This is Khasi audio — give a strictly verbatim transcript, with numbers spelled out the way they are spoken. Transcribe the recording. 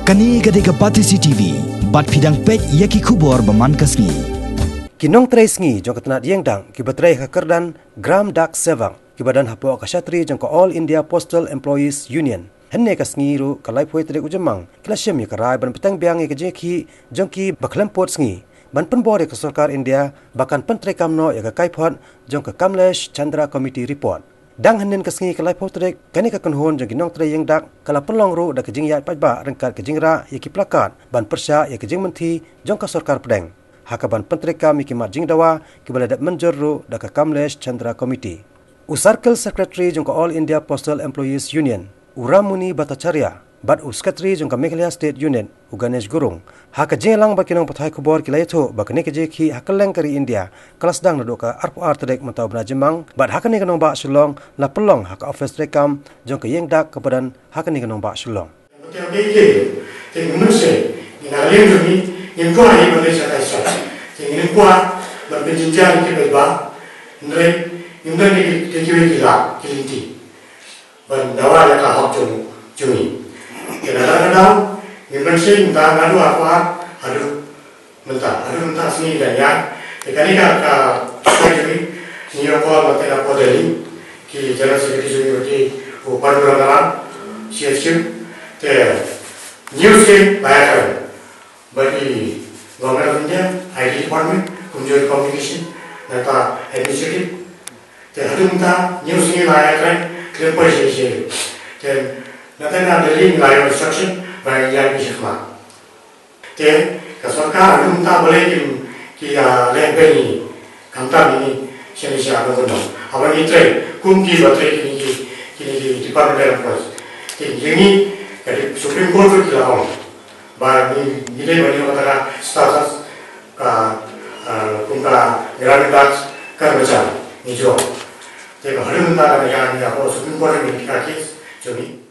Kane ka dei ka Batesi T V, bad phi dang peit ïa ki khubor ba man ka sngi. Ki nongtrei sngi jong ka tnat ïeng dak kiba trei ha ka kyrdan Gram Dak Sevak kiba don hapoh ka shatri jong ka All India Postal Employees Union, hynne ka sngi ruh ka laiphew tarik u Jymmang, ki la shim ïa ka rai ban bteng biang ïa ka jingïakhih jong ki ba khlem pud sngi ban pynbor ïa ka sorkar India ba kan pyntreikam noh ïa ka kaiphod jong ka Kamlesh Chandra Committee Report. Dang hynnin ka sngi ka laiphew tarik, kane ka kynhun jong ki nongtrei ïeng dak ka la pynlong ruh da ka jingïaid paidbah ryngkat ka jingrah ïa ki plakat ban pyrshah ïa ka jingmynthi jong ka sorkar pdeng, ha kaban pyntreikam ïa ki mat jingdawa kiba la dep mynjur ruh da ka Kamlesh Chandra Committee. U Circle Secretary jong ka All India Postal Employees Union, u Rammuni Bhattacharya, bad u Secretary jong ka Meghalaya State Unit, u Ganesh Gurung, ha ka jingïalang bad ki nongpathai khubor ki la ïathuh ba kane ka jingïakhih ha kylleng ka ri India ka la sdang naduh ka arphew ar tarik mynta u bnai Jymmang, bad ha kane ka nongbah Shillong la pynlong ha ka ophis treikam jong ka ïeng dak kaba don ha kane ka nongbah Shillong. Te, te, te, te ngin mynsiem, ngin na ka liang jong ngi, ngim kwah ïa ban leit sha tai sha. Te ngin kwah ban pynjynjar ïa ki paidbah, hynrei ngim don ïa ki, ïa kiwei ki lad, ki lynti ban dawa ïa ka hok jong, jong ngi. Te na ka daw, ngin mynsiem, ngin ta naduh arphew ar haduh mynta, haduh mynta sngi dang ïaid. Te kane ka, ka, ka jong ngi, ngi ïoh call marwei na Delhi, ki General Secretary jong ngi, u Padurang Ram, C H Q, te news te ba ïa kren bad i Government of India, I T Department, kumjuh Communication, nangta Administrative. Te haduh mynta news ngi la ïa kren, kren poi shi shi. Te nangta na Delhi ngi la ïoh instruction ba ïa ngi shikma. Te ka sorkar haduh mynta balei kim ki, ah, leh ban ïa ngi, khamtam ïa ngi sha ngi sha nongkyndong. Haba ngi trei kum kiba trei kine ki, kine ki department employees. Te ïa ngi ka Supreme Court ruh ki la ong ba ngi, ngi dei ban ïoh kata ka status ka, ah, kum ka Gramin Dak Karmachari ngi jong. Te ba haduh mynta ka ngi ka Supreme Court ngi ka case jong ngi.